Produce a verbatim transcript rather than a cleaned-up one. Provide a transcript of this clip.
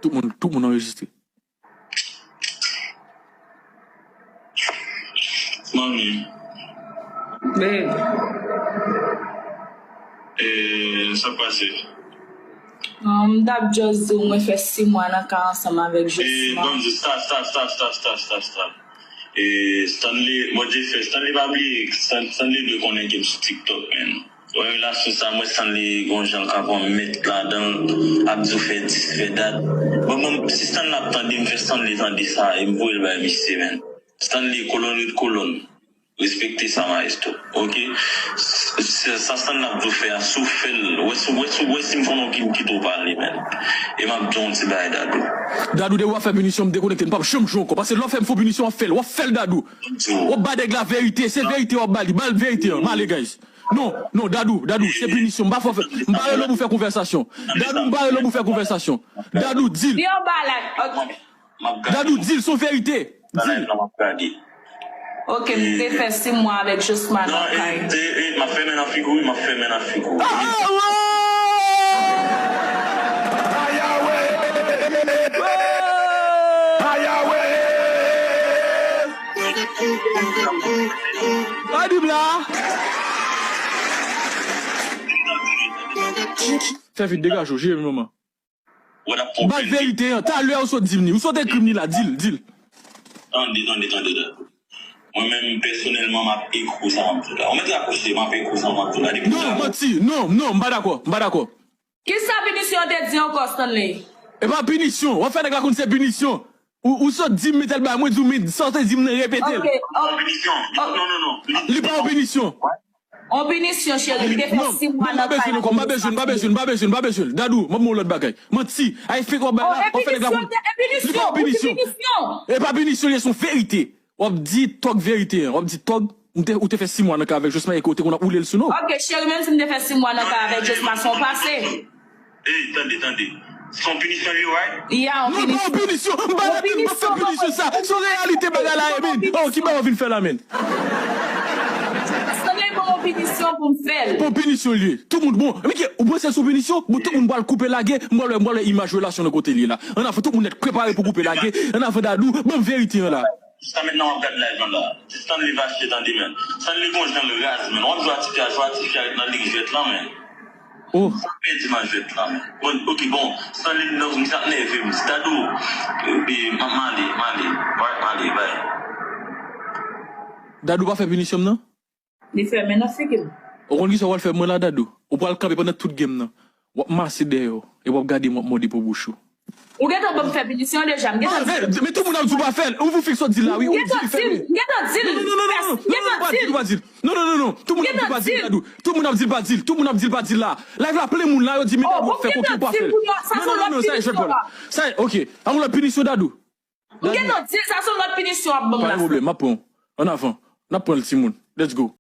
Tout moun, tout moun anrejistre. Manmi. Babe. E, sa k pase? Um, m t ap just di w mwen fè sis mwa nan kay ansanm avèk E, Josma. Bon, stop, stop, stop, stop, stop, stop, stop. E, Stanley, Bondye fè, Stanley pa bliye, Stan- Stanley dwe konnen ke m sou TikTok, man. Wè, relasyon sa, mwen Stanley, gon jan l ka pran mèt ladan l, ap di w fè dis, fè dat. Bon, bon, si Stanley ap tande, m fè Stanley tande sa, e m voye l bay misye, man. Stanley, kolòn ret kolòn. Respekte sa, maestro. Oke? S- s- Sa Stanley ap di w fè a, si w fè l, wè si, wè si, wè si m konnen w ki, w kite w pale, man. E m ap di w yon ti bagay, Dadou. Dadou, depi w ap fè pinisyon, m dekonekte. M p ap janm jwe ankò. Paske lè w fè m fo pinisyon, w ap fè l. W ap fè l, Dadou. W ap ba nèg la verite. Se verite w ap ba li. Ba l verite an. M ale, guys. Non, non, Dadou, Dadou, se pinisyon. M pa fè w fè. M pa rele w pou fè konvèsasyon. Dadou, m pa rele w pou fè konvèsasyon. Dadou, di l. Di yon bagay. Ok. M ap gade. Dadou, di l, se yon verite. Di l. M ap gade. Ok, m te fè sis mwa avèk Josma nan kay. E, e, m ap fèmen nan figi w, m ap fèmen nan figi w. Adib la. Fè vit, degaje w, jere manman. Ba l verite an. Talè ou sot di m li. Ou sot ekri m li la. Di l, di l. Tande, tande, tande, tande. Mwen menm, pèsonèlman, m ap ekri w sa m ap di w la. Ou mèt rakwoche, m ap ekri w sa m ap di w la. Depi Non, manti. Non, non, m pa dakò. M pa dakò. Kisa pinisyon te di ankò, Stanley? E pa pinisyon. W ap fè nèg la konn se pinisyon. Ou, ou sot di m men tèl bagay, mwen di w men sa w te di m nan repete l. Ok, An pinisyon. Non, non, non. Li pa yon pinisyon. On pinisyon, cheri, m te fè Non, sis mwa non, m pa nan kay bezwen l ankò, m pa bezwen, m pa bezwen, m pa bezwen, m pa bezwen. Dadou, m ap mwen lòt bagay. Manti, ay fake w ap bay la, w ap fè nèg la konn. Li pa yon pinisyon. E pa pinisyon, li se yon verite. W ap di tòg verite an, w ap di tòg, m te, ou te fè sis mwa nan kay avèk Josma e ke w te konn ap woule l sou nou. Ok, cheri, menm si m te fè sis mwa nan kay avèk Josma, se yon pase. Ey, tande, tande. Se yon pinisyon li, right? Ya, on Non, pa yon pinisyon. M pa nan m pa fè pinisyon sa. Se yon reyalite bagay la ye, men. Oh, ki bagay w vin fè la, men? Stanley ban m yon pinisyon pou m fè l. Bon, pinisyon li ye. Tout moun, bon, men ki, ou panse se yon pinisyon? Bon, tout moun pral koupe lage. M pral wè, m pral wè imaj relasyon nan kote li ye la. Ann avan, tout moun nèt prepare pou koupe lage. Ann avan, Dadou, ban m verite an la. Jiska mentnan w ap gad live lan la. Stanley vache, tande, men. Stanley gon jan l raz, men. W ap jwe a tifi a, jwe a tifi a ret nan lig jwèt lan, men. Oh. Sa pèdi nan jwèt lan, men. Bon, ok, bon. Stanley, non, misye ap nève m. Dadou, e, e, m, m ale, m ale. Alright, m ale, bye. Dadou pa fè pinisyon m nan? Li fèmen nan figi m. Ou konn kisa w pral fè mwen la, Dadou? Ou pral kanpe pandan tout game nan. W ap mase dèyè w. E w ap gade m w ap mòde po bouch ou. Ou gentan ban m fè pinisyon deja, m gentan di l. Men tout moun ap di w pa fè l. Ou, ou fèk sot di l la, wi. Ou di Gentan li fè di l, l. Gentan di l. Non, non, non, non, non, non, non, non, pa di l, pa di l. Non, non, non, non. Tout moun ap di l pa di l, Dadou. Tout moun ap di l pa di l, pa di l la. Live la plen moun la, yo di men Dadou ap fè koke ou pa fè l. Non, non, non, non, sa e jwèt bòl. Sa e, ok. An lòt pinisyon, Dadou. M gentan di l, sa se yon lòt pinisyon w ap ban m Pa la. gen pwoblèm, m ap pran w. Ann avan. N ap pran l, timoun. Let's go.